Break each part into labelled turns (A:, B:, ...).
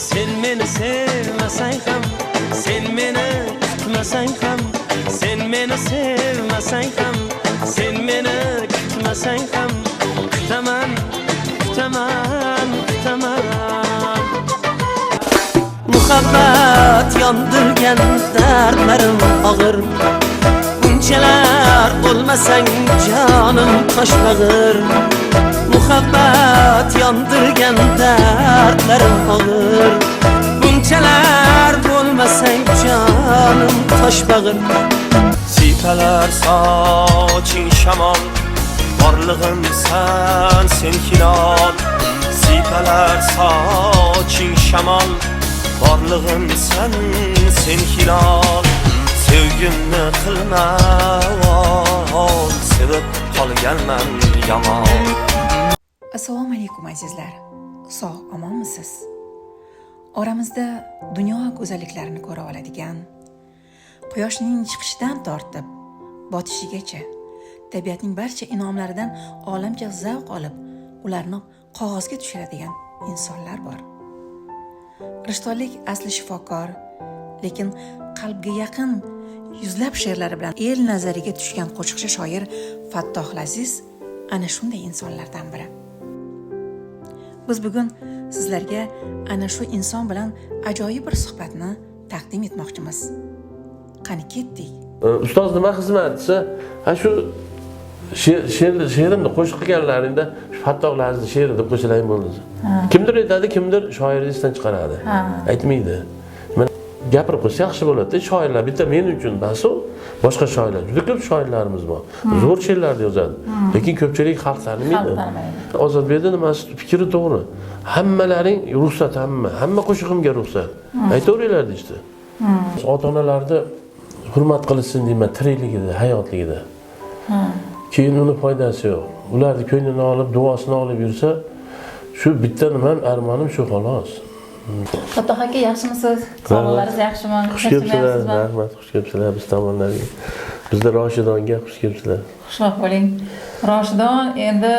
A: Sen meni sevmasang ham, sen meni kutmasang ham, sen meni sevmasang ham, sen meni kutmasang ham, kutaman, kutaman, kutaman. Muhabbat yondirgan dardlarim og'ir, bunchalar bo'lmasang jonim toshbag'ir. Muhabbat yondirgan dardlarim og'ir, bunchalar bo'lmasang jonim toshbag'ir. Siypalar soching shamol, borlig'imsan sen hilol. Siypalar soching shamol, borlig'imsan sen hilol. Sevgimni qilma avval, sevib qolganman yomon.
B: Assalomu alaykum, azizlar. Sog' omonmisiz? Oramizda dunyo go'zalliklarini ko'ra oladigan, quyoshning chiqishidan tortib botishigacha tabiatning barcha inomlaridan olamcha zavq olib, ularni qog'ozga tushiradigan insonlar bor. Rishtonlik asli shifokor, lekin qalbga yaqin yuzlab she'rlari bilan el nazariga tushgan qo'shiqchi shoir Fattoh Laziz ana shunday insonlardan biri. Biz bugun sizlarga ana shu inson bilan ajoyib bir suhbatni taqdim etmoqchimiz. Qani, ketdik.
C: Ustoz, nima xizmat desa, ha, shu she'rimni qo'shiq qilganlaringda shu Fattoh Lazizni she'ri deb qo'shilayin, bo'ldi desa. Kimdir aytadi, kimdir shoirni esdan chiqaradi, aytmaydi. Mana, gapirib qo'ysa yaxshi bo'ladida. Shoirlar bitta men uchun emas u, boshqa shoirlar, juda ko'p shoirlarimiz bor, zo'r she'rlarni yozadi, lekin ko'pchilik xalq tanimaydi.
D: Xalq tanimaydi.
C: Ozodbekni nimasi, fikri to'g'ri. Hammalaring ruxsat, hamma qo'shig'imga ruxsat, aytaveringlar deyishdi. Ota onalarni hurmat qilishsin deyman tirikligida, hayotligida. Keyin uni foydasi yo'q. Ularni ko'nglini olib, duosini olib yursa, shu bitta nimam, armonim shu, xolos.
D: Fattoh aka, yaxshimisiz? Sog'liqlaringiz yaxshimi?
C: Xush kelibsizlar.
D: Charchamayapsizmi?
C: Rahmat, xush kelibsizlar biz tomonlarga, bizda Roshidonga xush kelibsizlar.
D: Xushvaqt bo'ling. Roshidon endi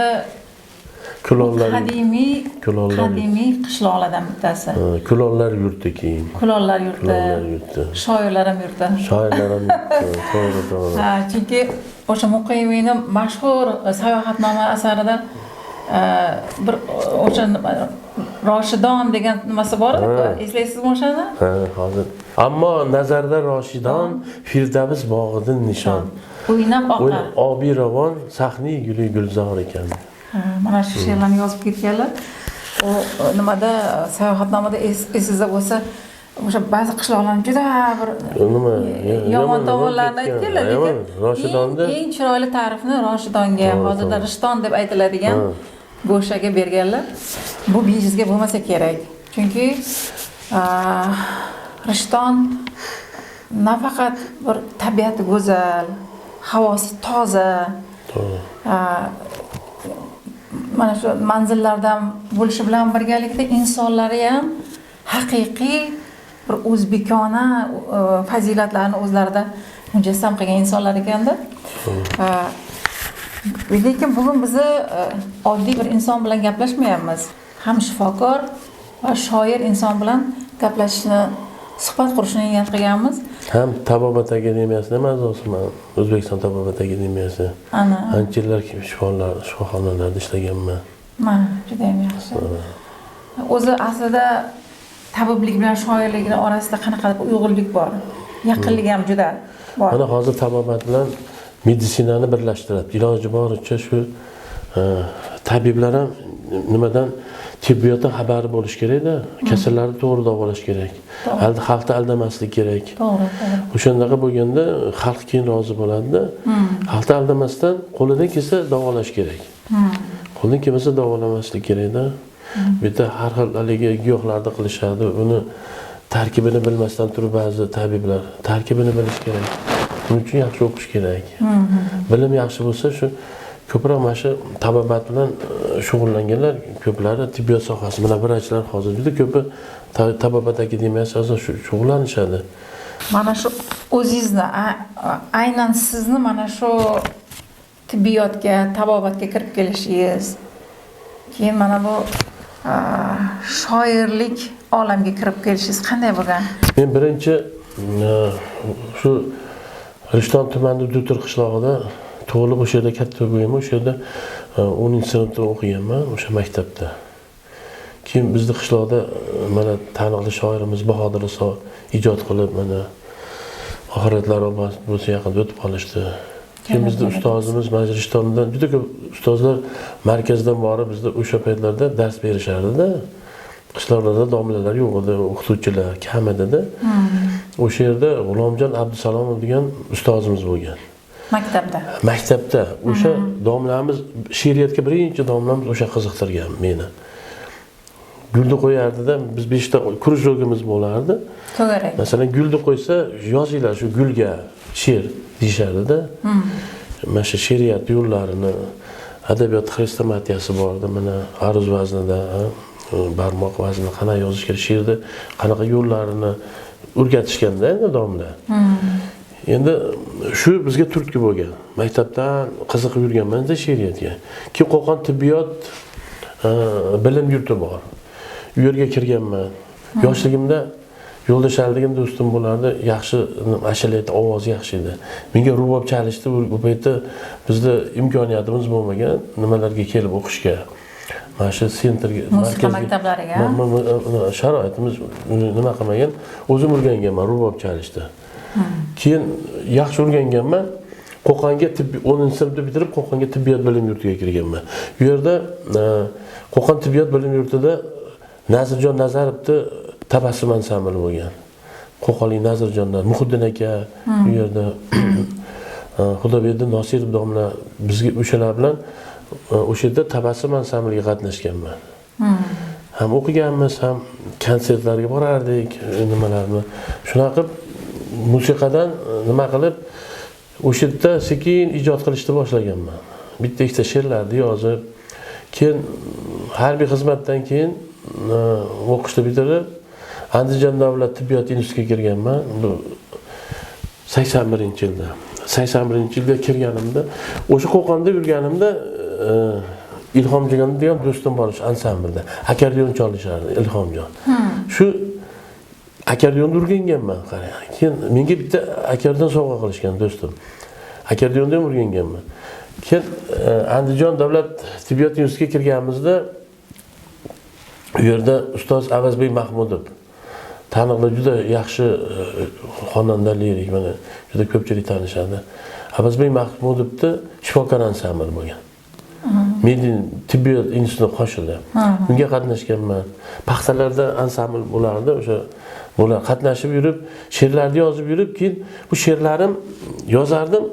C: Kulollar
D: qadimiy
C: Kulollar.
D: qadimiy qishloqlardan bittasi.
C: Ha, kulollar yurti keyin.
D: Kulollar yurti.
C: Kulollar yurti.
D: Shoirlar ham yurti.
C: Shoirlar ham yurti, to'g'ri.
D: Ha, chunki o'sha Muqimiyni mashhur Sayohatnoma asarida bir o'sha Roshidon degan nimasi bor edi. Eslaysizmi o'shani?
C: Ha, hozir. Ammo nazarda Roshidon firdavs bog'idan nishon.
D: O'ynab oqar.
C: Obi ravon, sahniy guli gulzor ekan.
D: Ha, mana shu she'rlarni yozib ketganlar. U nimada, Sayohatnomada, esingizda bo'lsa, o'sha ba'zi qishloqlarni juda bir
C: nima
D: yomon tomonlarini
C: ketgan.
D: aytganlar,
C: Yomon.
D: lekin
C: Roshidonda
D: eng chiroyli ta'rifni Roshidonga, hozirda Rishton deb aytiladigan go'shaga berganlar. Bu bejizga bo'lmasa kerak, chunki Rishton nafaqat bir tabiati go'zal, havosi toza, mana shu manzillardan bo'lishi bilan birgalikda insonlari ham haqiqiy bir o'zbekona fazilatlarni o'zlarida mujassam qilgan insonlar ekanda. Lekin bugun bizni oddiy bir inson bilan gaplashmayapmiz. Ham shifokor va shoir inson bilan gaplashishni, suhbat qurishni niyat qilganmiz.
C: Ham tabobat akademiyasini ham a'zosiman, O'zbekiston tabobat akademiyasi.
D: Ana.
C: Ancha yillar shifoxonalarda ishlaganman.
D: Mana, judayam yaxshi. O'zi aslida tabiblik bilan shoirlikni orasida qanaqadir uyg'unlik bor, yaqinlik ham juda bor.
C: Mana hozir tabobat bilan meditsinani birlashtiradi iloji boricha. Shu tabiblar ham nimadan, tibbiyotdan xabari bo'lishi kerakda. Kasallarni to'g'ri davolash kerak, xalqni aldamaslik kerak.
D: To'g'ri to'g'ri
C: O'shandaqa bo'lganda xalq keyin rozi bo'ladida. Xalqni aldamasdan qo'lidan kelsa davolash kerak, qo'lidan kelmasa davolamaslik kerakda. Bu yerda har xil haligi giyohlarni qilishadi, uni tarkibini bilmasdan turib ba'zi tabiblar. Tarkibini bilish kerak, buning uchun yaxshi o'qish kerak. Bilim yaxshi bo'lsa, shu ko'proq mana shu tabobat bilan shug'ullanganlar ko'plari tibbiyot sohasi bilan, vrachlar hozir juda ko'pi tabobat akademiyasi asosan shug'ullanishadi.
D: Mana shu o'zingizni, aynan sizni mana shu tibbiyotga, tabobatga kirib kelishingiz, keyin mana bu shoirlik olamga kirib kelishingiz qanday bo'lgan?
C: Men birinchi shu Rishton tumanida Dutur qishlog'ida tug'ilib, o'sha yerda katta bo'lganman. O'sha yerda 10-sinfda o'qiganman, o'sha maktabda. Keyin bizni qishloqda mana taniqli shoirimiz Bahodir Iso ijod qilib, mana oxiratlari bo'lsa yaqinda o'tib qolishdi. Keyin bizni ustozimiz mana Rishtondan juda ko'p ustozlar markazdan borib bizda o'sha paytlarda dars berishardida. Qishloqlarda domlalar yo'q edi, o'qituvchilar kam edi-da. O'sha yerda G'ulomjon Abdusalomov degan ustozimiz bo'lgan.
D: Maktabda.
C: Maktabda o'sha domlamiz she'riyatga birinchi domlamiz o'sha qiziqtirgan meni. Gulni qo'yardida, biz 5 ta krujogimiz bo'lardi.
D: To'g'ri.
C: Masalan, gulni qo'ysa, yozinglar shu gulga she'r deyishardida. Mana shu she'riyat yo'llarini, adabiyot xrestomatiyasi bor edi, mana aruz vaznida, barmoq vaznida qanaqa yozish kerak, she'rni qanaqa yo'llarini o'rgatishganda endi domla. Endi shu bizga turtki bo'lgan. Maktabdan qiziqib yurganman-da she'riyatga. Keyin Qo'qon tibbiyot bilim yurti bor. U yerga kirganman. Yoshligimda Yo'ldosh Ali degan do'stim bo'lardi, yaxshi ashula aytdi, ovozi yaxshi edi. Menga rubob chalishdi, u paytda bizda imkoniyatimiz bo'lmagan nimalarga kelib o'qishga. Mana shu sentrga,
D: Musiqa maktablariga.
C: Sharoitimiz nima qilmagan, o'zim o'rganganman rubob chalishdi. Keyin yaxshi o'rganganman. Qo'qonga tibbiy 10-sinfni bitirib Qo'qonga tibbiyot bilim yurtiga kirganman. U yerda Qo'qon tibbiyot bilim yurtida Nazirjon Nazarovni Tabassum ansambli bo'lgan. Qo'qonlik Nazirjon, Muhiddin aka u yerda Xudoberdi Nosirov domla bizga o'shalar bilan o'sha yerda Tabassum ansambliga qatnashganman. Ham o'qiganmiz, ham konsertlarga borardik, nimalarni. Shunaqa qilib musiqadan nima qilib o'sha yerda sekin ijod qilishni boshlaganman. Bitta ikkita she'rlarni yozib, keyin harbiy xizmatdan keyin o'qishni bitirib Andijon davlat tibbiyot institutiga kirganman. Bu 81-yilda. 81-yilda kirganimda, o'sha Qo'qonda yurganimda Ilhomjon degan do'stim bor o'sha ansamblda. Akordeon chalishardi Ilhomjon. Shu akordeonni o'rganganman, qarang. Keyin menga bitta akordeon sovg'a qilishgan do'stim. Akordeonni ham o'rganganman. Keyin Andijon davlat tibbiyot institutiga kirganimizda u yerda ustoz Avazbek Mahmudov taniqli juda yaxshi xonanda lirik, mana juda ko'pchilik tanishadi. Avazbek Mahmudovni shifokor ansambli bo'lgan. Medin tibbiyot institutida qo'shildi. Unga qatnashganman. Paxtalarda ansambl bo'lardi, o'sha bular qatnashib yurib, she'rlarni yozib yurib, keyin bu she'rlarim yozardim.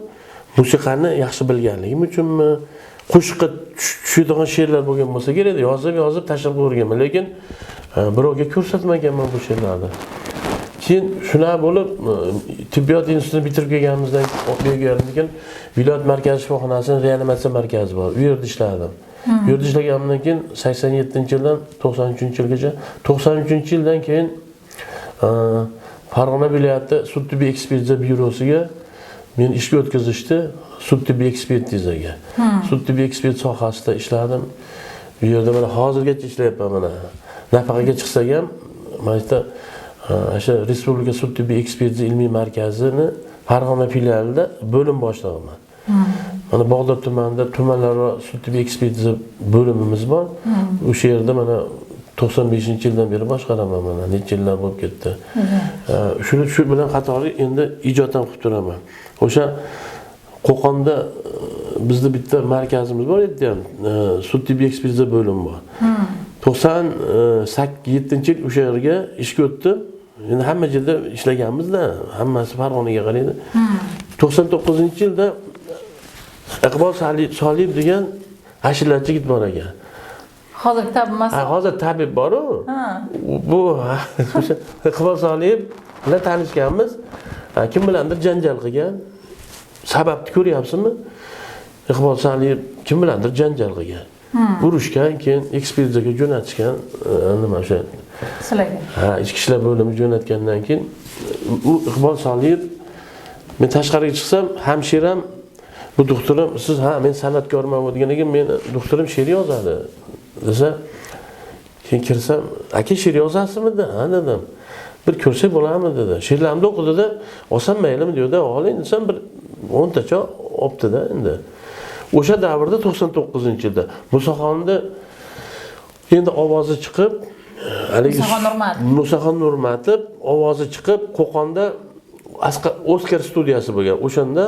C: Musiqani yaxshi bilganligim uchunmi, qo'shiqqa tushadigan she'rlar bo'lgan bo'lsa kerak, yozib tashlab qo'yganman, lekin birovga ko'rsatmaganman bu she'rlarni. Keyin shunaqa bo'lib tibbiyot institutini bitirib kelganimizdan keyin viloyat markaziy shifoxonasining reanimatsiya markazi bor. U yerda ishladim. U yerda ishlaganimdan keyin 87-yildan 93-yilgacha, 93-yildan keyin Farg'ona viloyati sud tibbiy ekspertiza byurosiga meni ishga o'tkazishdi, sud tibbiy ekspertizaga. Sud tibbiy ekspert sohasida ishladim. U yerda mana hozirgacha ishlayapman mana. Nafaqaga chiqsak ham mana yerda o'sha Respublika sud tibbiy ekspertiza ilmiy markazini Farg'ona filialida bo'lim boshlig'iman. Mana Bag'dod tumanida tumanlararo sud tibbiy ekspertiza bo'limimiz bor. O'sha yerda mana 95-yildan beri boshqaraman mana, necha yillar bo'lib ketdi. Shu bilan qatori endi ijod ham qilib turaman. O'sha Qo'qonda bizda bitta markazimiz bor edi ham, sud tibbiy ekspertiza bo'limi bor. 97-yil o'sha yerga ishga o'tdim. Endi hamma yerda ishlaganmiz-da, hammasi Farg'onaga qaraydi. 99-yilda Iqbol Soliyev degan ashulachi yigit bor ekan.
D: Hozir tabib emas.
C: Ha, hozir tabib bor-u. Bu o'sha Iqbol Soliyev bilan tanishganmiz. Kim bilandir janjal qilgan. Sababni ko'ryapsizmi? Iqbol Soliyev kim bilandir janjal qilgan. Urushgan, keyin ekspertizaga jo'natishgan, nima o'sha
D: Sizlarga.
C: Ha, ichki ishlar bo'limi jo'natgandan keyin u Iqbol Soliyev men tashqariga chiqsam, hamshiram bu doktorim, siz ha men san'atkorman degan ekan, meni doktorim she'r yozadi desa, Keyin kirsam, aka she'r yozasizmi dedi. Ha dedim. Bir ko'rsak bo'ladimi dedi. She'rlarimni o'qidida, olsam maylimi dedi. Oling desam bir 10 tacha olibdi-da endi. O'sha davrda 99-yilda Musaxonni endi ovozi chiqib, haligi Musaxon Nurmatov ovozi chiqib, Qo'qonda Oskar studiyasi bo'lgan. O'shanda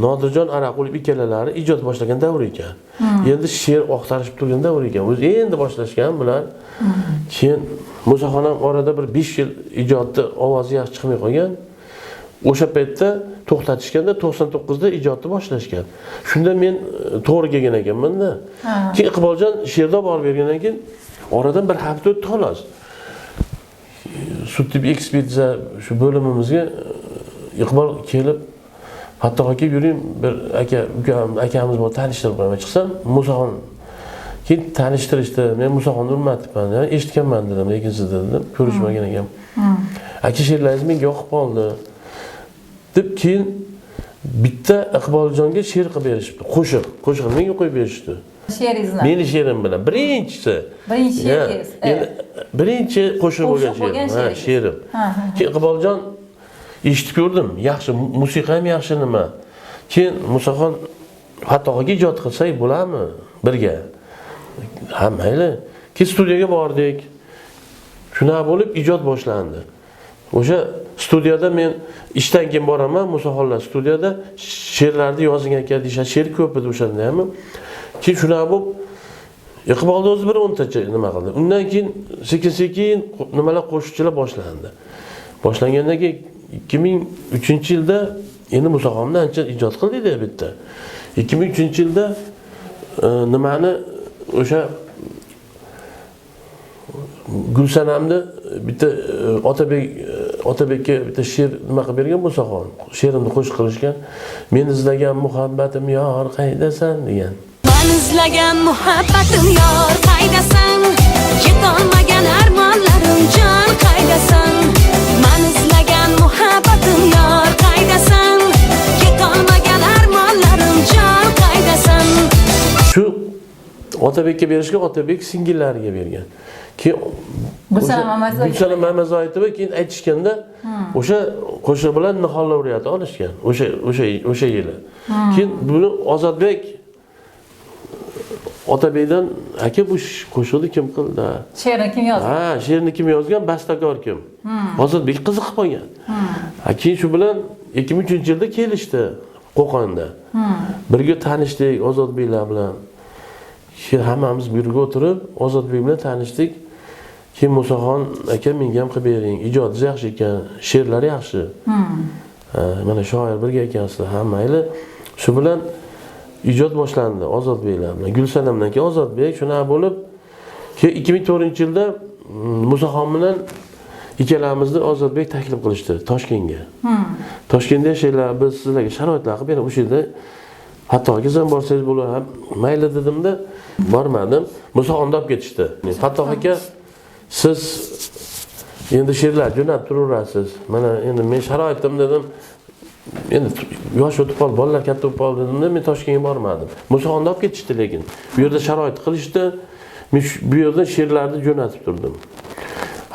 C: Nodirjon Araqulov ikkalalari ijod boshlagan davr ekan. Endi she'r oqtarishib turgan davr ekan. O'zi endi boshlashgan bular. Keyin Musaxon ham orada bir 5 yil ijodda ovozi yaxshi chiqmay qolgan. O'sha paytda to'xtatishganda 99da ijodni boshlashgan. Shunda men to'g'ri kelgan ekanman-da. Keyin Iqboljon she'rda borib bergandan keyin oradan bir hafta o'tdi xolos. Sud tibbiy ekspertiza shu bo'limimizga Iqbol kelib, hatto aka yuring, bir aka ukam, akamiz bor, tanishtirib qo'yaman. Chiqsam Musaxon. Keyin tanishtirishdi. Men Musaxon Nurmatovman, eshitganman dedim, lekin siz dedim, ko'rishmagan ekan. Aka she'rlaringiz menga yoqib qoldi. Deb keyin bitta Iqboljonga she'r qilib berishibdi. Qo'shiq, qo'shiqni menga qo'yib berishdi.
D: She'ringizni.
C: Meni she'rim bilan birinchisi.
D: Birinchi she'ringiz.
C: Birinchi qo'shiq bo'lgan she'rim. Ha, she'rim. Keyin Iqboljon eshitib ko'rdim, yaxshi, musiqa ham yaxshi nima. Keyin Musaxon Fattohga ijod qilsak bo'ladimi birga? Ha, mayli. Keyin studiyaga bordik. Shunaqa bo'lib ijod boshlandi. O'sha studiyada men ishdan keyin boraman, Musaxonlar studiyada she'rlarni yozing aka deyishadi. She'r ko'p edi o'shanda ham. Keyin shunaqa bo'lib Iqbolni o'zi bir 10 tacha nima qildi. Undan keyin sekin-sekin nimalar qo'shiqchilar boshlandi. Boshlangandan keyin 2003-yilda endi Musaxondan ancha ijod qildik-da bitta. 2003-yilda nimani o'sha Gulsanamni bitta Otabekka bitta she'r nima qilib bergan Musaxon. She'rimni qo'shiq qilishgan. Men izlagan muhabbatim yor qaydasan degan.
E: Men izlagan muhabbatim yor qaydasan? Yetolmagan armonlarim jon qaydasan? Men izlagan muhabbatim yor qaydasan? Yetolmagan armonlarim jon qaydasan?
C: Shu Otabekka berishgan, Otabek singillariga bergan. Keyin Gulsanam Mamazoitova keyin aytishganda o'sha qo'shiq bilan Nihol laureati olishgan o'sha yili. Keyin buni Ozodbek Otabekdan aka bu qo'shiqni kim qildi?
D: She'rni kim yozgan?
C: Ha, she'rni kim yozgan? Bastakor kim? Ozodbek qiziqib qolgan. Keyin shu bilan 2003-yilda kelishdi Qo'qonda. Birga tanishdik Ozodbeklar bilan. Keyin hammamiz birga o'tirib Ozodbek bilan tanishdik. Keyin Musaxon aka menga ham qilib bering, ijodingiz yaxshi ekan, she'rlari yaxshi. Mana shoir birga ekansizlar, ha mayli. Shu bilan ijod boshlandi Ozodbeklar bilan. Gulsanamdan keyin Ozodbek shunaqa bo'lib, keyin 2004-yilda Musaxon bilan ikkalamizni Ozodbek taklif qilishdi Toshkentga. Toshkentda yashanglar, biz sizlarga sharoitlar qilib beramiz. O'sha yerda hatto ham borsangiz bo'ladi. Mayli dedimda, bormadim. Musaxonni olib ketishdi. Fattoh aka, siz endi she'rlar jo'natib turaverasiz. Mana endi men sharoitim dedim. Endi yosh o'tib qoldi, bolalar katta bo'lib qoldi dedimda, men Toshkentga bormadim. Musaxonni olib ketishdi lekin. Bu yerda sharoit qilishdi. Men bu yerda she'rlarni jo'natib turdim.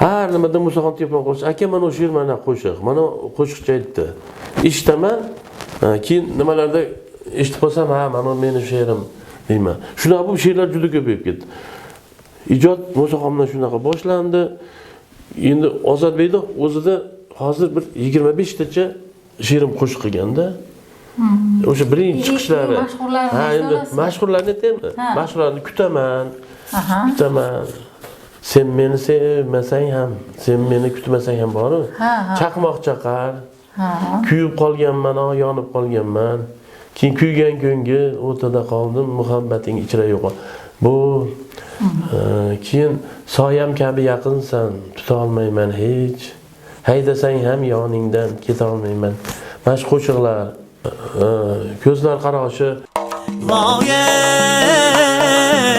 C: Har nimada Musaxon telefon qilsa, aka mana o'sha she'r, mana qo'shiq, mana qo'shiqchi aytdi. Eshitaman, keyin nimalarda eshitib qolsam, ha, mana meni she'rim deyman. Shunaqa bu she'rlar juda ko'payib ketdi. Ijod Musaxondan shunaqa boshlandi. Endi Ozodbekda o'zida hozir bir 25 tacha she'rim qo'shiq qilganda. O'sha birinchi chiqishlari. Ha, endi mashhurlarni aytaymi? Mashhurlarni kutaman. Kutaman. Sen meni sevmasang ham, sen meni kutmasang ham boru. Chaqmoq chaqar. Kuyib qolganman, yonib qolganman. Keyin kuygan ko'ngil o'rtada qoldim, muhabbating ichra yo'q. Bu keyin soyam kabi yaqinsan, tuta olmayman hech. Haydasang ham yoningdan keta olmayman. Mana shu qo'shiqlar, ko'zlar qaroshi.
A: Voy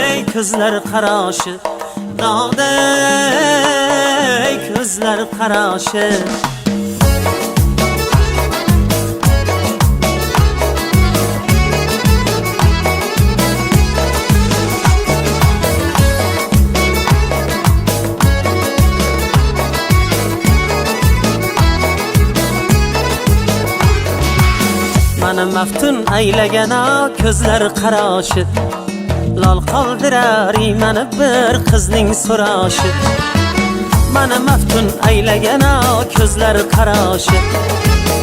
A: ey ko'zlar qaroshi, dog'day ko'zlar qaroshi. Mani maftun aylagan ko'zlar qarashi, lol qoldirar mani bir qizning so'rashi. Mani maftun aylagan ko'zlar qarashi,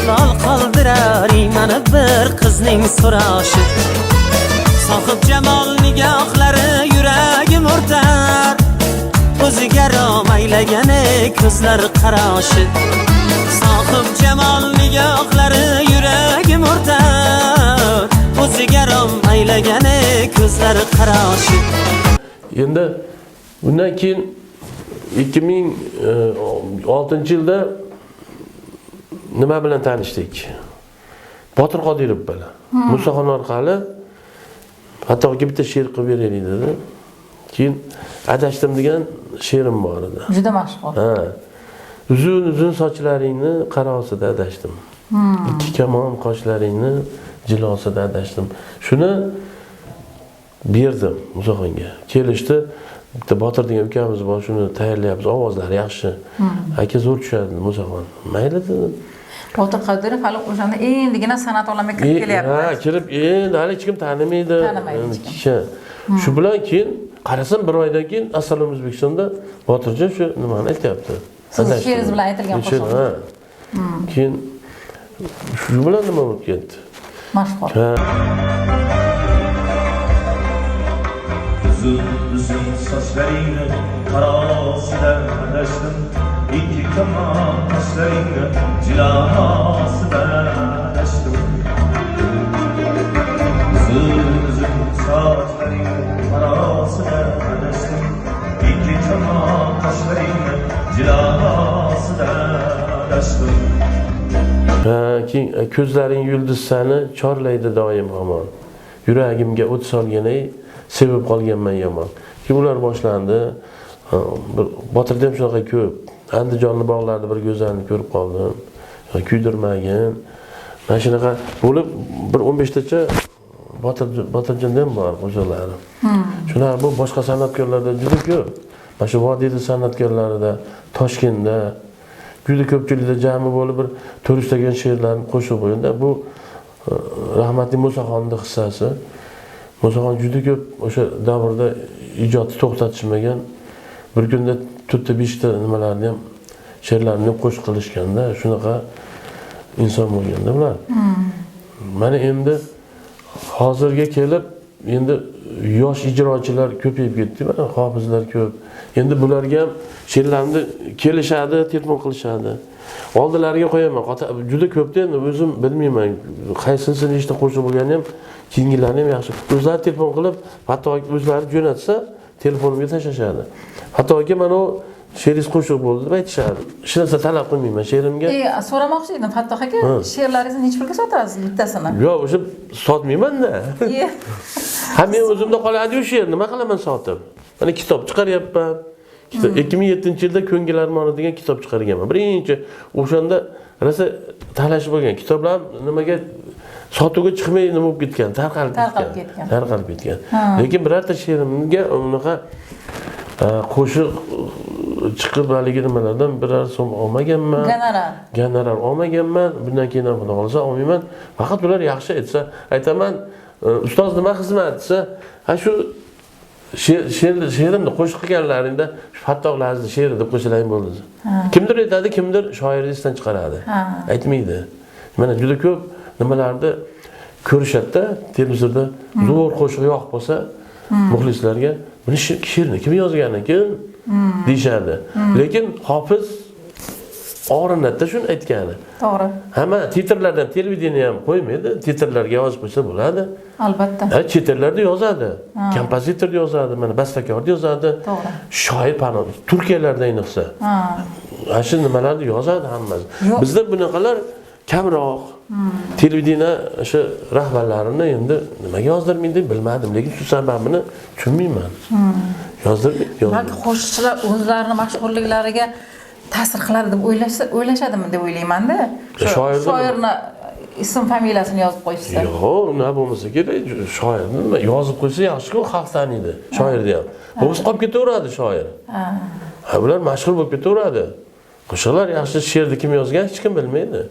A: lol qoldirar mani bir qizning so'rashi. Sohib jamol nigohlari yuragim o'rtar, o'ziga rom aylagan ko'zlar qarashi. Sohib jamol nigohlari yuragim o'rtar, o'ziga rom aylagan ko'zlar qarashi.
C: Endi undan keyin 2006-yilda nima bilan tanishdik? Botir Qodirov bilan. Musaxon orqali hattoki bitta she'r qilib beraylik dedi. Keyin adashdim degan she'rim bor edi.
D: Juda mashhur.
C: Ha. Uzun uzun sochlaringni qarosida adashdim. Ikki kamon qoshlaringni jilosida adashdim. Shuni berdim Musaxonga. Kelishdi. Bitta Botir degan ukamiz bor, shuni tayyorlayapmiz, ovozlari yaxshi. Aka zo'r tushadi Musaxon. Mayli dedim.
D: Botir Qodirov hali o'shanda endigina san'at olamiga kirib kelyapti.
C: Ha, kirib endi hali hech kim tanimaydi.
D: Tanimaydi hech kim.
C: Shu bilan keyin qarasam bir oydan keyin Assalom O'zbekistonda Botirjon shu nimani aytyapti.
D: Siz she'ringiz bilan aytilgan qo'shiq.
C: Ha. Keyin shu bilan nima bo'lib ketdi?
D: Mashhur.
C: Ha.
F: Uzun uzun sochlaringni qarosida adashdim, ikki kamon qoshlaringni jilosida adashdim. Uzun uzun sochlaringni qarosida adashdim, ikki kamon qoshlaringni jilosida adashdim.
C: Ha, keyin ko'zlaring yulduz sani chorlaydi doim hamon. Yuragimga o't solganay sevib qolganman yomon. Keyin ular boshlandi. Bir Botirda ham shunaqa ko'p. Andijonni bog'larida bir go'zalni ko'rib qoldim. Kuydirmagin. Mana shunaqa bo'lib bir 15 tacha Botirjonda ham bor qo'shiqlari. Shular bu boshqa san'atkorlarda juda ko'p. Mana shu vodiyda san'atkorlarida, Toshkentda juda ko'pchilikda jami bo'lib bir to'rishtagan she'rlarni qo'shib qo'yanda bu rahmatli Musaxonning hissasi. Musaxon juda ko'p o'sha davrda ijodni to'xtatishmagan. Bir kunda 4-5 ta nimalarni ham she'rlarni ham qo'shiq qilishganda shunaqa inson bo'lganda ular. Mana endi hozirga kelib endi yosh ijrochilar ko'payib ketdi, mana hofizlar ko'p. Endi bularga ham she'rlarni kelishadi, telefon qilishadi. Oldilariga qo'yaman. Juda ko'pda endi o'zim bilmayman, qaysinisi nechta qo'shiq bo'lganini ham, keyingilarni ham yaxshi. O'zlari telefon qilib, hatto o'zlari jo'natsa, telefonimga tashlashadi. Hattoki mana u she'ringiz qo'shiq bo'ldi deb aytishadi. Hech narsa talab qilmayman she'rimga.
D: So'ramoqchi edim Fattoh aka, she'rlaringizni necha pulga sotasiz bittasini?
C: Yo'q, o'sha sotmayman-da. Ha, men o'zimda qoladi-yu she'r, nima qilaman sotib? Mana kitob chiqaryapman. 2007-yilda Ko'ngil armoni degan kitob chiqarganman. Birinchi o'shanda rosa talash bo'lgan. Kitoblar nimaga sotuvga chiqmay nima bo'lib ketgan, tarqalib ketgan. Tarqalib ketgan. Lekin birorta she'rimga unaqa qo'shiq chiqib haligi nimalardan biror so'm olmaganman.
D: Gonorar.
C: Gonorar olmaganman. Bundan keyin ham xudo xolasa olmayman. Faqat ular yaxshi aytsa, aytaman, ustoz nima xizmat desa, ha shu she'rimni qo'shiq qilganlaringda shu Fattoh Lazizni she'ri deb qo'shilayin bo'ldi. Kimdir aytadi, kimdir shoirni esdan chiqaradi. Aytmaydi. Mana juda ko'p nimalarni ko'rishadi-da, televizorda zo'r qo'shiq yoqib qolsa, muxlislarga buni she'rini kim yozgan ekan deyishadi. Lekin hofiz og'rinadi-da shuni aytgani.
D: To'g'ri.
C: Hamma titrlardan televideniye ham qo'ymaydi, titrlarga yozib qo'ysa bo'ladi.
D: Albatta.
C: Ha, chet ellarda yozadi. Kompozitor yozadi, mana bastakor yozadi.
D: To'g'ri.
C: Shoir panon, Turkiyalarda ayniqsa. Ana shu nimalarni yozadi hammasi. Bizda bunaqalar kamroq. Televideniye o'sha rahbarlarini endi nimaga yozdirmaydi bilmadim, lekin shu sababini tushunmayman. Yozdirmaydi.
D: Balki qo'shiqchilar o'zlarini mashhurliklariga ta'sir qiladi deb o'ylashadimi deb o'ylayman-da. Shoirni ism familiyasini yozib qo'yishsa.
C: Yo'q, nima bo'lmasa kerak, shoirni nima yozib qo'ysa yaxshi-ku, xalq taniydi shoirni ham. Bo'lmasa qolib ketaveradi shoir. Ha, ular mashhur bo'lib ketaveradi. Qo'shiqlar yaxshi, she'rni kim yozgan hech kim bilmaydi.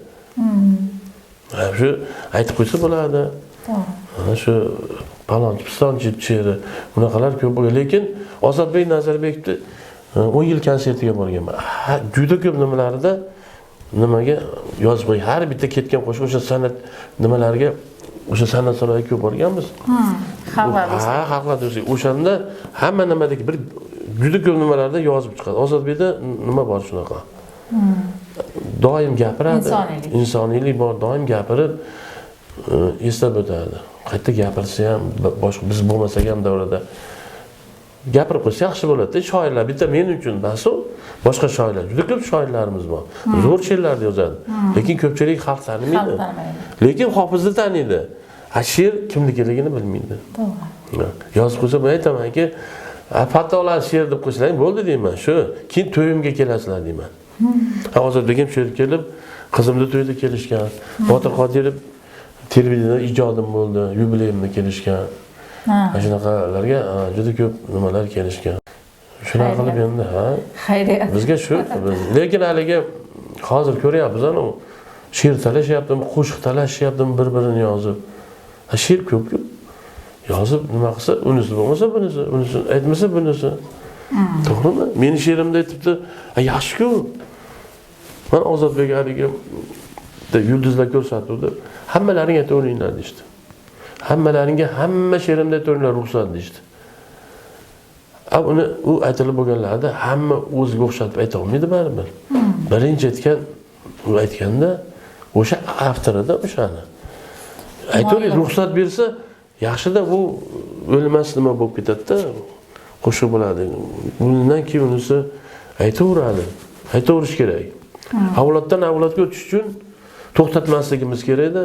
C: Shu aytib qo'ysa bo'ladi. Mana shu palonchi pistonchi she'ri bunaqalar ko'p bo'lgan. Lekin Ozodbek Nazarbekovni 10 yil konsertiga borganman. Juda ko'p nimalarida nimaga yozib qo'ygan. Har bitta ketgan qo'shiq o'sha san'at nimalarga, o'sha san'at saroyiga ko'p borganmiz.
D: Xalqlar do'stligi.
C: Ha, xalqlar do'stligi. O'shanda hamma nimadagi bir juda ko'p nimalarda yozib chiqadi. Ozodbekda nima bor shunaqa? Doim gapiradi.
D: Insoniylik.
C: Insoniylik bor, doim gapirib eslab o'tadi. Qayta gapirsa ham, boshqa biz bo'lmasak ham davrada gapirib qo'ysa yaxshi bo'ladi. Shoirlar bitta men uchun bas u, boshqa shoirlar, juda ko'p shoirlarimiz bor. Zo'r she'rlarni yozadi. Lekin ko'pchilik xalq tanimaydi. Lekin hofizni taniydi. Ha, she'r kimnikiligini bilmaydi.
D: To'g'ri.
C: Yozib qo'ysa, men aytamanki, Fattolar she'r deb qo'ysalaring bo'ldi deyman. Shu, keyin to'yimga kelasizlar deyman. Ozodbek ham shu yerga kelib, qizimni to'yida kelishgan. Botir Qodirov televideniyada ijodim bo'ldi, yubileyimda kelishgan. Mana shunaqalarga juda ko'p nimalar kelishgan. Shunaqa qilib endi, ha.
D: Xayriyat.
C: Bizga shu, lekin haligi hozir ko'ryapmiz, ana she'r talashyaptimi, qo'shiq talashyaptimi bir-birini yozib. Ha, she'r ko'p-ku. Yozib nima qilsa, unisi bo'lmasa bunisi, unisi aytmasa bunisi. To'g'rimi? Meni she'rimda aytibdi, yaxshi-ku. Men Ozodbek haligi yulduzlar ko'rsatuvdi. Hammalaring aytaveringlar deyishdi. Hammalaringga hamma she'rimda aytaveringlar ruxsat deyishdi. Uni u aytilib bo'lganlarda hamma o'ziga o'xshatib ayta olmaydi baribir. Birinchi aytgan, u aytganda o'sha avtorida o'shani. Aytavering, ruxsat bersa yaxshida, bu o'lmas nima bo'lib ketadi-da, qo'shiq bo'ladi. Bundan keyin unisi aytaveradi. Aytaverish kerak. Avloddan avlodga o'tish uchun to'xtatmasligimiz kerakda.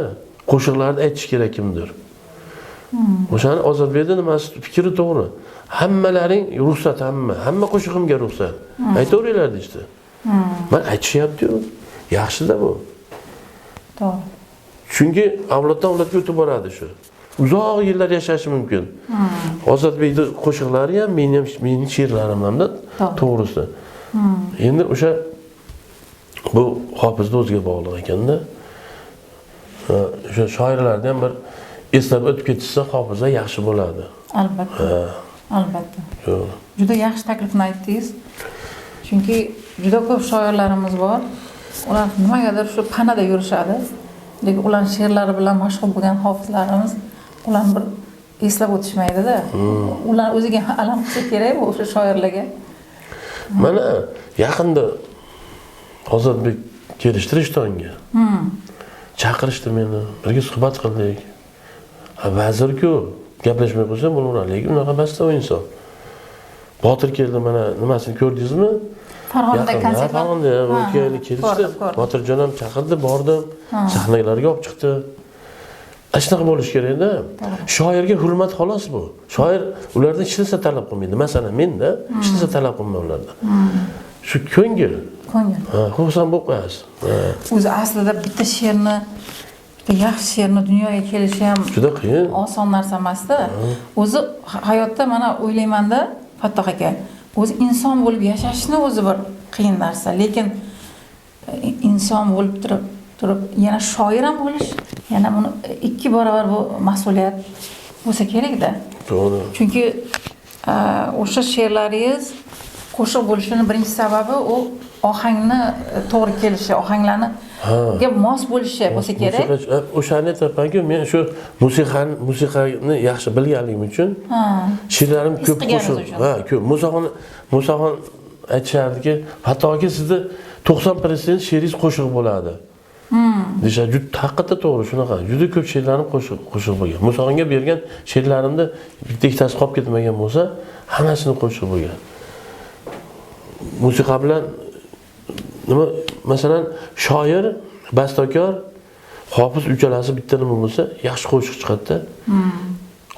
C: Qo'shiqlarni aytish kerak kimdir. O'shani Ozodbekda nimasi fikri to'g'ri. Hammalaring ruxsat, hamma qo'shig'imga ruxsat. Aytaveringlar deyishdi. Men aytishyapti-yu. Yaxshi-da bu.
D: To'g'ri.
C: Chunki avloddan avlodga o'tib boradi shu. Uzoq yillar yashashi mumkin. Ozodbekning qo'shiqlari ham, meni ham, mening she'rlarim hamda to'g'risi. Endi o'sha bu hofizni o'ziga bog'liq ekanda. O'sha shoirlarni ham bir eslab o'tib ketishsa hofiza yaxshi bo'ladi.
D: Albatta. Albatta. Juda yaxshi taklifni aytdingiz. Chunki juda ko'p shoirlarimiz bor. Ular nimagadir shu panada yurishadi. Lekin ularning she'rlari bilan mashhur bo'lgan hofizlarimiz ular bir eslab o'tishmaydi-da. Ular o'ziga alam qilsa kerak bu o'sha shoirlarga.
C: Mana yaqinda Ozodbek kelishdi Rishtonga. Chaqirishdi meni, birga suhbat qildik. Vazir-ku, gaplashmay qo'ysam bo'laveradi, lekin unaqa emasda u inson. Botir keldi, mana nimasini ko'rdingizmi?
D: Farg'onada konsert.
C: Farg'onada kelishdi. Botirjon ham chaqirdi, bordim, sahnalarga olib chiqdi. Shunaqa bo'lish kerak-da. Shoirga hurmat xolos bu. Shoir ulardan hech narsa talab qilmaydi. Masalan, menda hech narsa talab qilmayman ulardan. Shu ko'ngil.
D: Ko'ngil.
C: Ha, xursand bo'lib qo'yasiz.
D: O'zi aslida bitta she'rni, bitta yaxshi she'rni dunyoga kelishi ham
C: juda qiyin.
D: Oson narsa emas-da. O'zi hayotda mana o'ylaymanda, Fattoh aka, o'zi inson bo'lib yashashni o'zi bir qiyin narsa, lekin inson bo'lib turib yana shoir ham bo'lish, yana buni ikki barobar bu mas'uliyat bo'lsa kerak-da.
C: To'g'ri.
D: Chunki o'sha she'rlaringiz qo'shiq bo'lishini birinchi sababi u ohangni to'g'ri kelishi, ohanglarni mos bo'lishi bo'lsa kerak.
C: O'shani aytyapmanku, men shu musiqani yaxshi bilganligim uchun she'rlarim ko'p qo'shiq. Ha, ko'p. Musaxon aytishardiki, hattoki sizni 90% she'ringiz qo'shiq bo'ladi. Deyishadi, juda haqiqatda to'g'ri shunaqa. Juda ko'p she'rlarim qo'shiq bo'lgan. Musaxonga bergan she'rlarimda bitta ikkitasi qolib ketmagan bo'lsa, hammasini qo'shiq bo'lgan. Musiqa bilan nima, masalan, shoir, bastakor, hofiz uchalasi bitta nima bo'lsa, yaxshi qo'shiq chiqadi-da.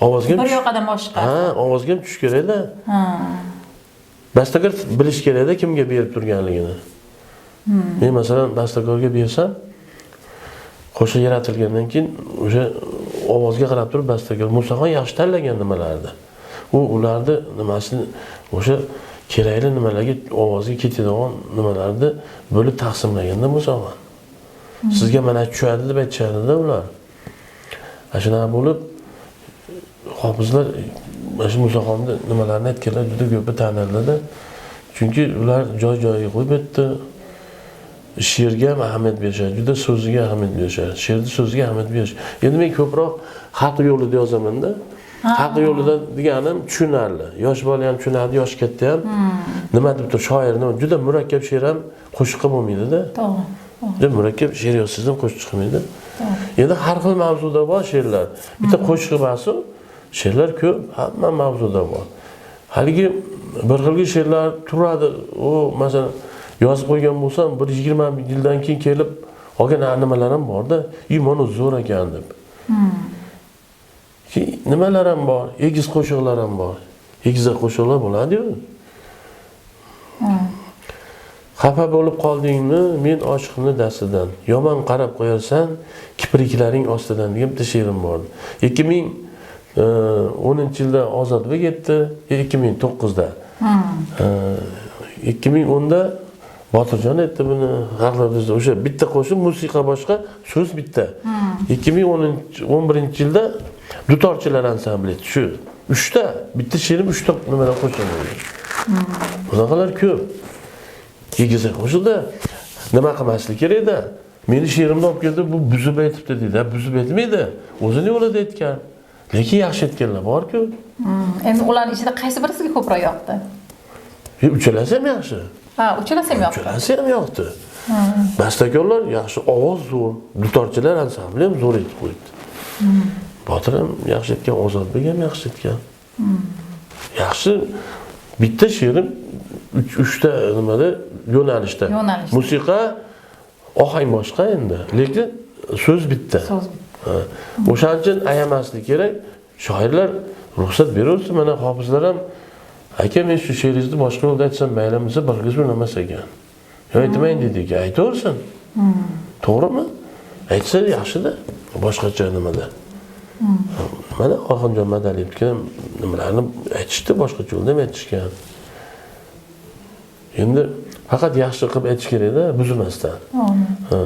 C: Ovozga
D: bir yoqadan boshqa.
C: Ha, ovozga ham tushish kerak-da. Bastakor bilish kerak-da kimga berib turganligini. Men masalan bastakorga bersam, qo'shiq yaratilgandan keyin o'sha ovozga qarab turib bastakor Musaxon yaxshi tanlagan nimalarni. U ularni nimasini o'sha kerakli nimalarga ovozga ketadigan nimalarni bo'lib taqsimlaganda Musaxon. Sizga mana tushadi deb aytishadida ular. Ana shunaqa bo'lib hofizlar mana shu Musaxonni nimalarni aytganlar juda ko'pi tanildi. Chunki ular joy-joyiga qo'yib aytdi. She'rga ham ahamiyat berishadi, juda so'ziga ahamiyat berishadi. She'rni so'ziga ahamiyat berish. Endi men ko'proq xalq yo'lida yozaman-da. Xalq yo'lida deganim tushunarli. Yosh bola ham tushunadi, yosh katta ham. Nima deb tur shoir nima juda murakkab she'r ham qo'shiqqa bo'lmaydi-da.
D: To'g'ri.
C: Juda murakkab she'r yozsangiz ham qo'shiq chiqmaydi. Endi har xil mavzuda bor she'rlar. Bitta qo'shiq emas u, she'rlar ko'p, hamma mavzuda bor. Haligi bir xilgi she'rlar turadi. U masalan yozib qo'ygan bo'lsam, bir 20 yildan keyin kelib olgan nimalar ham borda, "I, mana zo'r ekan" deb. Keyin nimalar ham bor, egiz qo'shiqlar ham bor. Egizak qo'shiqlar bo'ladi-yu. Xafa bo'lib qoldingmi men oshiqni dastidan, yomon qarab qo'yarsan kipriklaring ostidan degan bitta she'rim bor. 2010-yilda Ozodbek aytdi, 2009da. 2010da Botirjon aytdi buni, xalqlar bizda o'sha bitta qo'shiq, musiqa boshqa, so'z bitta. 2011-yilda dutorchilar ansambli aytdi. Shu uchta, bitta she'rim uchta nimadan qo'shiq bo'ldi. Bunaqalar ko'p. Egizak qo'shiqda nima qilmaslik kerakda? Meni she'rimni olib keldi, bu buzib aytibdi deydi. Buzib aytmaydi. O'zini yo'lida aytgan. Lekin yaxshi aytganlar bor-ku.
D: Endi ularning ichida qaysi biri sizga ko'proq yoqdi?
C: Uchalasi ham yaxshi.
D: Ha, uchalasi ham yoqdi.
C: Uchalasi ham yoqdi. Bastakorlar yaxshi, ovoz zo'r, dutorchilar ansambli ham zo'r aytib qo'yibdi. Botir ham yaxshi aytgan, Ozodbek ham yaxshi aytgan. Yaxshi bitta she'rim uchta nimada yo'nalishda. Musiqa ohang boshqa endi, lekin so'z bitta.
D: So'z bitta.
C: O'shaning uchun ayamaslik kerak. Shoirlar ruxsat beraversin, mana hofizlar ham aka men shu she'ringizni boshqa yo'lda aytsam maylimi desa, bir qiz unamas ekan. Yo aytmang deydi ekan, aytaversin. To'g'rimi? Aytsa yaxshida, boshqacha nimada. Mana Oxunjon Madaliyevga ham nimalarni aytishdi, boshqacha yo'lda ham aytishgan. Endi faqat yaxshi qilib aytish kerakda, buzmasdan. Ha.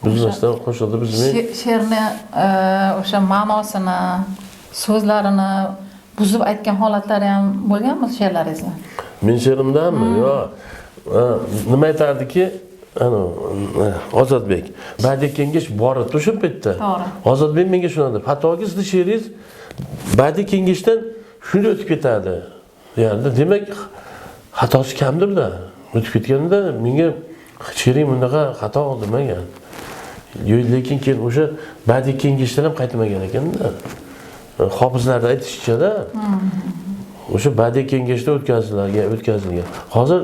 C: Buzmasdan qo'shiqni buzmay.
D: She'rni o'sha ma'nosini, so'zlarini buzib aytgan holatlari ham bo'lganmi she'rlaringizda?
C: Men she'rimdanmi? Yo'q. Nima aytardiki, ana Ozodbek, badiiy kengash bor edi o'sha paytda.
D: To'g'ri.
C: Ozodbek menga shuni dedi. Hattoki sizni she'ringiz badiiy kengashdan shunday o'tib ketadi. Ya'ni demak xatosi kamdir-da. O'tib ketganda menga she'ring bunaqa xato demagan. Lekin keyin o'sha badiiy kengashdan ham qaytmagan ekanda. Hofizlarda aytishicha-da, o'sha badiiy kengashda o'tkazilgan. Hozir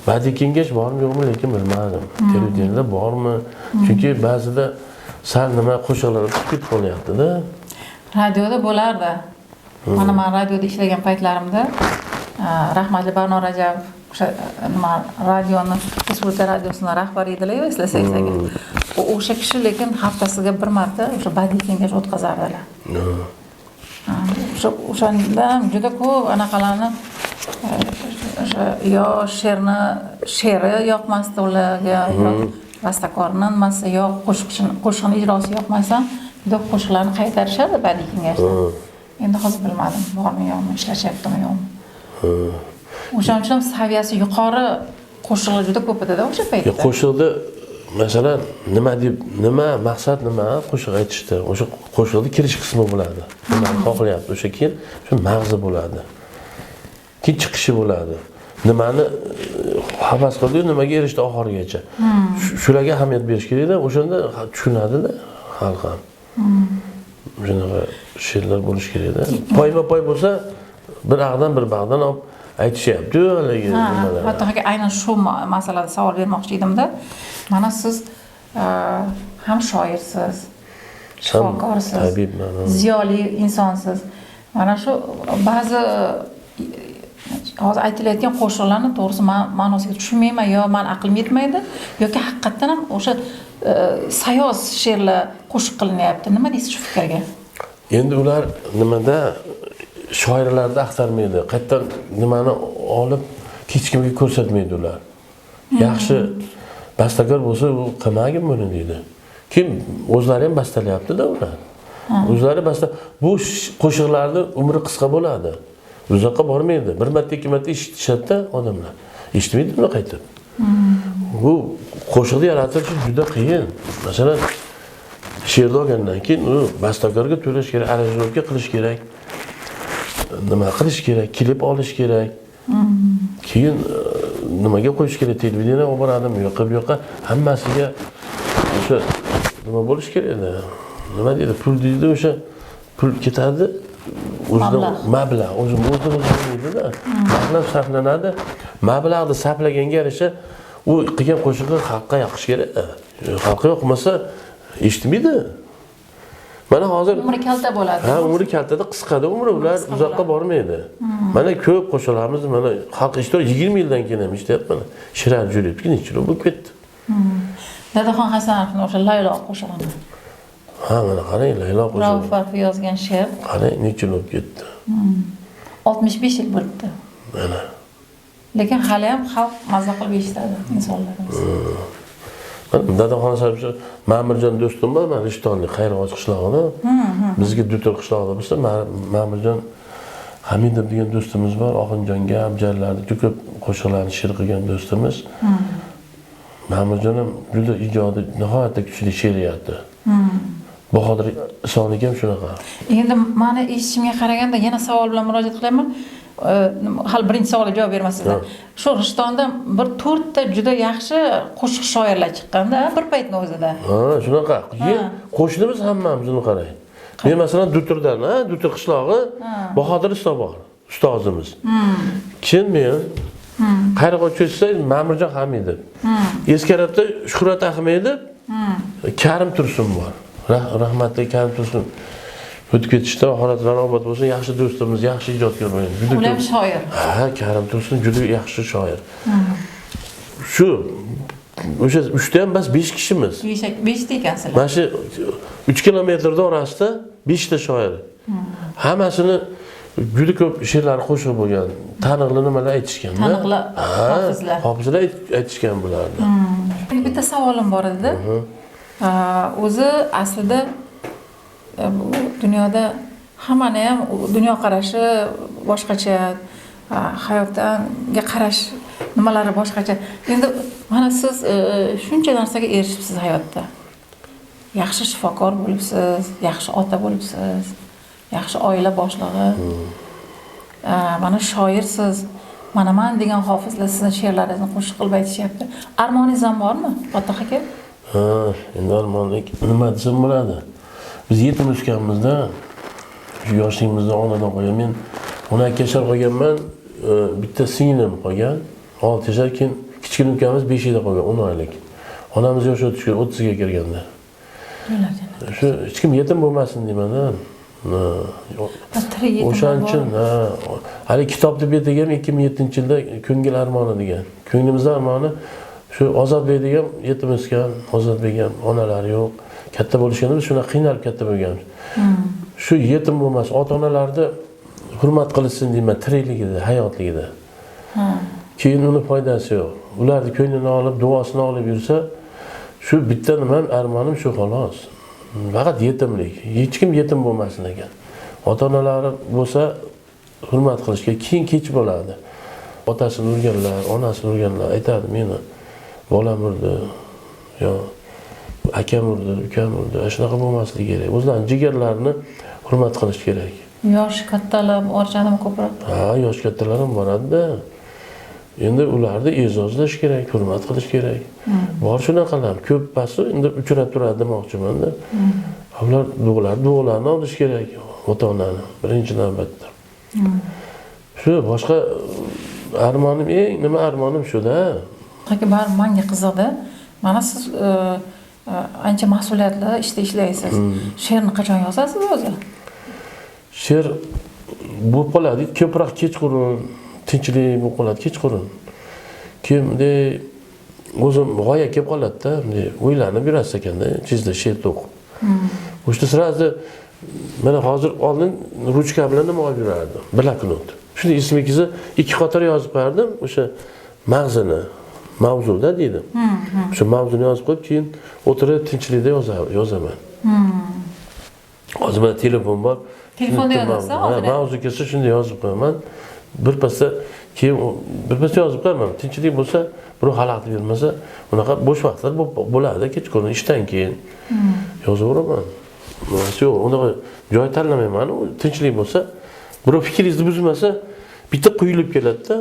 C: badiiy kengash bormi yo'qmi lekin bilmadim. Televideniyada bormi? Chunki ba'zida sal nima qo'shiqlar chiqib ketib qolyapti-da.
D: Radioda bo'lardi. Mana men radioda ishlagan paytlarimda rahmatli Barno Rajabov o'sha nima radioni, Respublika radiosining rahbari edilar, eslasangiz agar. O'sha kishi lekin haftasiga bir marta o'sha badiiy kengash o'tkazardilar. O'shanda ham juda ko'p anaqalarni o'sha yo she'rni she'ri yoqmasdi ularga, yo bastakorni nimasi, yo qo'shiqni ijrosi yoqmasa, juda qo'shiqlarni qaytarishardi badiiy kengashda. Endi hozir bilmadim, bormi yo'qmi, ishlashyaptimi yo'qmi. O'shaning uchun ham saviyasi yuqori qo'shiqlar juda ko'p edi-da o'sha paytda.
C: Qo'shiqda masalan nima deb, nima maqsad, nima qo'shiq aytishdi, o'sha qo'shiqda kirish qismi bo'ladi. Nima xohlayapti, o'sha keyin shu mag'zi bo'ladi. Keyin chiqishi bo'ladi. Nimani havas qildi, nimaga erishdi oxirigacha. Shularga ahamiyat berish kerakda, o'shanda tushunadida xalq ham. Shunaqa she'rlar bo'lishi kerakda. Poyma-poy bo'lsa, bir ag'dan bir bag'dan olib aytishyapti-yu haligi nimalar.
D: Hatto aynan shu masalada savol bermoqchi edimda. Mana siz ham shoirsiz, shifokorsiz,
C: tabibman,
D: ziyoli insonsiz. Mana shu ba'zi hozir aytilayotgan qo'shiqlarni to'g'risi men ma'nosiga tushunmayman, yo men aqlim yetmaydi, yoki haqiqatdan ham o'sha sayoz she'rlar qo'shiq qilinyapti. Nima deysiz shu fikrga?
C: Endi ular nimada shoirlarda axtarmaydi. Qayerdan nimani olib hech kimga ko'rsatmaydi ular. Yaxshi Bastakor bo'lsa, u qilmagin buni deydi. Kim o'zlari ham bastalayapti-da ular. O'zlari basta bu qo'shiqlarni umri qisqa bo'ladi. Uzoqqa bormaydi. Bir marta, ikki marta eshitishadi odamlar. Eshitmaydi uni qaytib. Bu qo'shiqni yaratish juda qiyin. Masalan, she'rni olgandan keyin u bastakorga to'lash kerak, aranjirovka qilish kerak. Nima qilish kerak, klip olish kerak. Keyin nimaga qo'yish kerak, televideniye olib boradimi, u yoqqa bu yoqqa hammasiga o'sha nima bo'lish kerak edi. Nima deydi, pul deydi, o'sha pul ketadi. O'zidan mablag', o'zi o'zidan bo'lmaydida. Mablag' sarflanadi. Mablag'ni sarflaganga yarasha u qilgan qo'shig'i xalqqa yoqish kerak. Xalqqa yoqmasa eshitmaydi. Mana hozir
D: Umri kalta bo'ladi.
C: Ha, umri kaltada, qisqada umri, ular uzoqqa bormaydi. Mana ko'p qo'shiqlarimiz mana xalq eshitib 20 yildan keyin ham eshityapti mana. Shirar Jo'rayevga necha yil bo'lib ketdi.
D: Dadaxon Hasanovning o'sha Laylo qo'shig'ini.
C: Ha, mana qarang, Laylo qo'shig'i.
D: Rauf Arfi yozgan she'r.
C: Qarang, necha yil bo'lib ketdi.
D: 65 yil bo'libdi.
C: Mana.
D: Lekin hali ham xalq mazza qilib eshitadi insonlarimiz.
C: Dadaxon Hasanov, Ma'murjon do'stim bor, mana Rishtonlik, Qayrag'och qishlog'ida. Bizga Dutur qishlog'ida bo'lsa, Ma'murjon Hamidov degan do'stimiz bor, Oxunjonga, Abjarlarga juda ko'p qo'shiqlarni she'r qilgan do'stimiz. Ma'murjon ham juda ijodi nihoyatda kuchli she'riyati. Bahodir Isoniki ham shunaqa.
D: Endi meni eshitishimga qaraganda yana savol bilan murojaat qilaman. Hali birinchi savolga javob bermasizlar. Shu Rishtonda bir 4 ta juda yaxshi qo'shiq shoirlar chiqqanda, bir paytning o'zida.
C: Ha, shunaqa. Qo'shnimiz hammamiz, uni qarang. Men masalan Duturdan, ha, Dutur qishlog'i, Bahodir Iso bor, ustozimiz. Keyin men Qayrag'och cho'chsa Ma'murjon Hamidov. Eskarabda Shuhrat Ahmedov, Karim Tursun bor. Rahmatli Karim Tursun o'tib ketishdi, oxiratlari obod bo'lsin, yaxshi do'stimiz, yaxshi ijodkor bo'lgan. Juda
D: Ular ham shoir.
C: Ha, Karim Tursun juda yaxshi shoir. Shu o'sha 3 ta ham bas 5 kishimiz.
D: 5 ta ekansizlar.
C: Mana shu 3 kilometrda orasida 5 ta shoir. Hammasini juda ko'p she'rlari qo'shiq bo'lgan. Taniqli nimalar aytishgan.
D: Taniqli hofizlar.
C: Hofizlar aytishgan bularni.
D: Endi bitta savolim bor edi. O'zi aslida bu dunyoda hammani ham dunyoqarashi boshqacha, hayotga qarash nimalari boshqacha. Endi mana siz shuncha narsaga erishibsiz hayotda. Yaxshi shifokor bo'libsiz, yaxshi ota bo'libsiz, yaxshi oila boshlig'i. Mana shoirsiz. Mana man degan hofizlar sizni she'rlaringizni qo'shiq qilib aytishyapti. Armoningiz ham bormi, Fattoh aka?
C: Ha, endi armonlik nima desam bo'ladi? Biz yetim o'sganmizda, shu yoshligimizda onadan qolgan. Men 12 yashar qolganman, bitta singlim qolgan, 6 yashar, keyin kichkina ukamiz 5 yilda qolgan, 10 oylik. Onamiz yosh o'tishga 30 ga kirganda. Shu hech kim yetim bo'lmasin deyman-da. O'shaning uchun hali kitobni betiga ham 2007-yilda ko'ngil armoni degan. Ko'nglimiz armoni shu Ozodbek degan yetim o'sgan, Ozodbek ham onalari yo'q. Katta bo'lishganda biz shunaqa qiynalib katta bo'lganmiz. Shu yetim bo'lmasin, ota-onalarni hurmat qilsin deyman, tirikligida, hayotligida. Keyin uni foydasi yo'q. Ularni ko'nglini olib, duosini olib yursa, shu bitta nimam armonim shu xolos. Faqat yetimlik. Hech kim yetim bo'lmasin ekan. Ota-onalari bo'lsa hurmat qilishga keyin kech bo'ladi. Otasini urganlar, onasini urganlar aytadi, meni bolam urdi, yo akam urdi, ukam urdi. Shunaqa bo'lmasligi kerak. O'zlarining jigarlarini hurmat qilish kerak.
D: Yosh kattalar borishadimi ko'proq?
C: Ha, yosh kattalar ham boradi-da. Endi ularni e'zozlash kerak, hurmat qilish kerak. Bor shunaqalar, ko'ppasi endi uchrab turadi demoqchiman-da. Ular duolarni olish kerak ota-onani birinchi navbatda. Shu boshqa armonim, eng nima armonim shu-da.
D: Aka, baribir menga qiziqdi. Mana siz ancha mas'uliyatli ishda ishlaysiz. She'rni qachon yozasiz o'zi?
C: She'r bo'lib qoladi, ko'proq kechqurun, tinchlik bo'lib qoladi kechqurun. Keyin bunday o'zim g'oya kelib qoladi-da, bunday o'ylanib yurasiz ekanda, ichingizda she'r to'qib. O'shda sразу mana hozir oldin ruchka bilan nima olib yurardim, bloknot. Shuni esimga kelsa 2 qator yozib qo'yardim, o'sha mag'zini. Mavzuda deydi. O'sha mavzuni yozib qo'yib, keyin o'tirib tinchlikda yozaman. Hozir mana telefon bor.
D: Telefonda yozasiz, hozir?
C: Mavzu kelsa shunda yozib qo'yaman. Bir pasda keyin bir pasda yozib qo'yaman. Tinchlik bo'lsa, birov xalaqit bermasa, unaqa bo'sh vaqtlar bo'ladi, kechqurun ishdan keyin yozaveraman. Nimasi yo'q, unaqa joy tanlamayman. Tinchlik bo'lsa, birov fikringizni buzmasa, bitta quyilib keladi-da,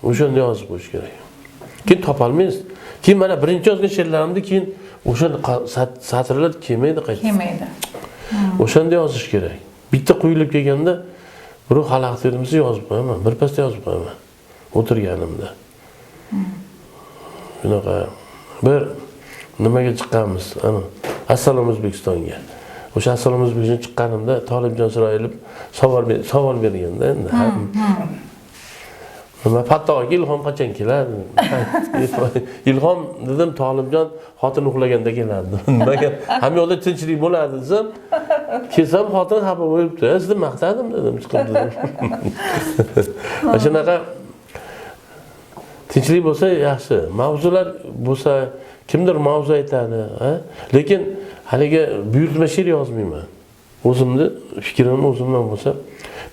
C: o'shanda yozib qo'yish kerak. Keyin topolmaysiz. Keyin mana birinchi yozgan she'rlarimni keyin o'sha satrlar kelmaydi qayta.
D: Kelmaydi.
C: O'shanda yozish kerak. Bitta quyilib kelganda birov xalaqit bermasa yozib qo'yaman, bir pasda yozib qo'yaman o'tirganimda. Shunaqa bir nimaga chiqqanmiz, ana Assalom O'zbekistonga. O'sha Assalom O'zbekistonga chiqqanimda Tolibjon Isroilov savol berganda endi. Nima Fattoh aka ilhom qachon keladi? Ilhom dedim, Tolibjon xotin uxlaganda keladi. Nimaga? Hamma yoqda tinchlik bo'ladi desam, kelsam xotin xafa bo'libdi. Sizni maqtadim dedim, chiqib dedim. Mana shunaqa tinchlik bo'lsa yaxshi. Mavzular bo'lsa, kimdir mavzu aytadi, ha? Lekin haligi buyurtma she'r yozmayman. O'zimni fikrim o'zimdan bo'lsa,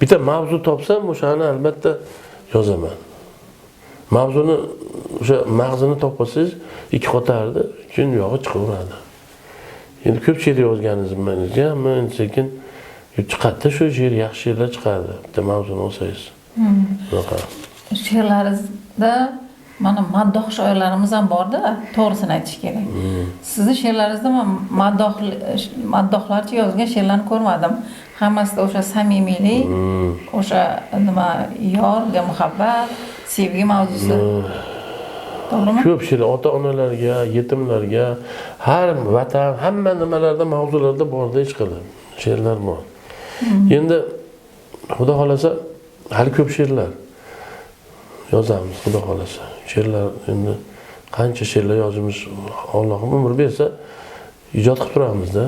C: bitta mavzu topsam, o'shani albatta yozaman. Mavzuni o'sha mag'zini topsangiz, ikki qatorda, keyin yog'i chiqaveradi. Endi ko'p she'r yozganingizga ham endi sekin chiqadi, shu she'r, yaxshi she'rlar chiqadi. Bitta mavzuni olsangiz. Shunaqa.
D: She'rlaringizda mana maddoh shoirlarimiz ham borda, to'g'risini aytish kerak. Sizni she'rlaringizda men maddohlarcha yozgan she'rlarni ko'rmadim. Hammasida o'sha samimiylik, o'sha nima yorga muhabbat, sevgi mavzusi. To'g'rimi?
C: Ko'p she'rlar ota-onalarga, yetimlarga, har vatan, hamma nimalarda mavzularda borda hech qilib she'rlar bor. Endi Xudo xolasa hali ko'p she'rlar yozamiz, Xudo xolasa. She'rlar endi qancha she'rlar yozamiz, Allohim umr bersa ijod qilib turamizda.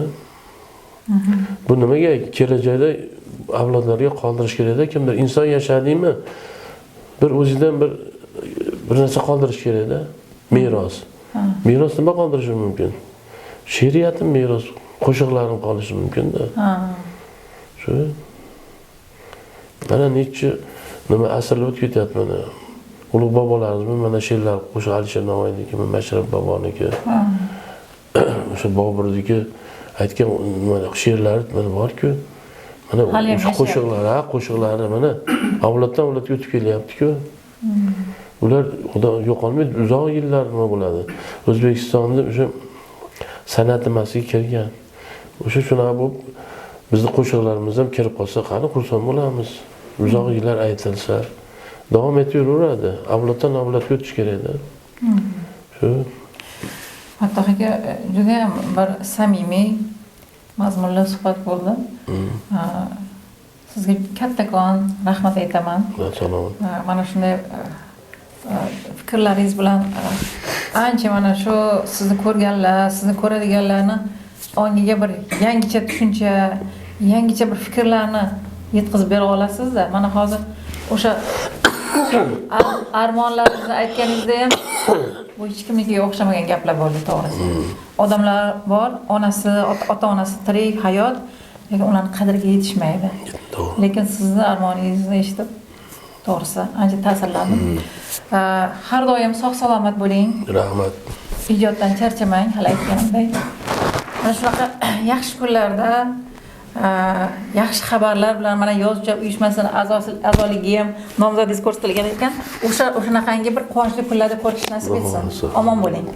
C: Bu nimaga kelajakda avlodlarga qoldirish kerakda, kimdir inson yashadingmi, bir o'zidan bir narsa qoldirish kerakda, meros. Meros nima qoldirishi mumkin? She'riyatim meros, qo'shiqlarim qolishi mumkin-da. Shu. Mana necha nima asrlar o'tib ketyapti mana. Ulug' bobolarimiz mana she'rlar, qo'shiq Alisher Navoiyniki, Mashrab boboniki, o'sha Boburniki aytgan mana she'rlari mana bor-ku. Mana o'sha qo'shiqlar, ha, qo'shiqlari mana avloddan avlodga o'tib kelyapti-ku. Ular xudo yo'qolmaydi, uzoq yillar nima bo'ladi. O'zbekistonda o'sha san'at nimasiga kirgan. O'sha shunaqa bo'lib bizni qo'shiqlarimiz ham kirib qolsa, qani xursand bo'lamiz. Uzoq yillar aytilsa, davom etib yuraveradi. Avloddan avlodga o'tish kerakda. Shu.
D: Fattoh aka, juda ham bir samimiy, mazmunli suhbat bo'ldi. Sizga kattakon rahmat aytaman.
C: Salomat.
D: Mana shunday fikrlaringiz bilan ancha mana shu sizni ko'rganlar, sizni ko'radiganlarni ongiga bir yangicha tushuncha, yangicha bir fikrlarni yetkazib bera olasizda. Mana hozir o'sha armonlaringizni aytganingizda ham bu hech kimnikiga o'xshamagan gaplar bo'ldi, to'g'risi. Odamlar bor, onasi, ota-onasi tirik, hayot, lekin ularning qadriga yetishmaydi. Lekin sizni armoningizni eshitib, to'g'risi, ancha ta'sirlandim. Har doim sog' salomat bo'ling.
C: Rahmat.
D: Ijoddan charchamang, hali aytganimdek. Mana shunaqa yaxshi kunlarda yaxshi xabarlar bilan mana yozuvchi uyushmasini a'zoligiga ham nomzodingiz ko'rsatilgan ekan. O'sha o'shanaqangi bir quvonchli kunlarda ko'rish nasib etsin. Omon bo'ling.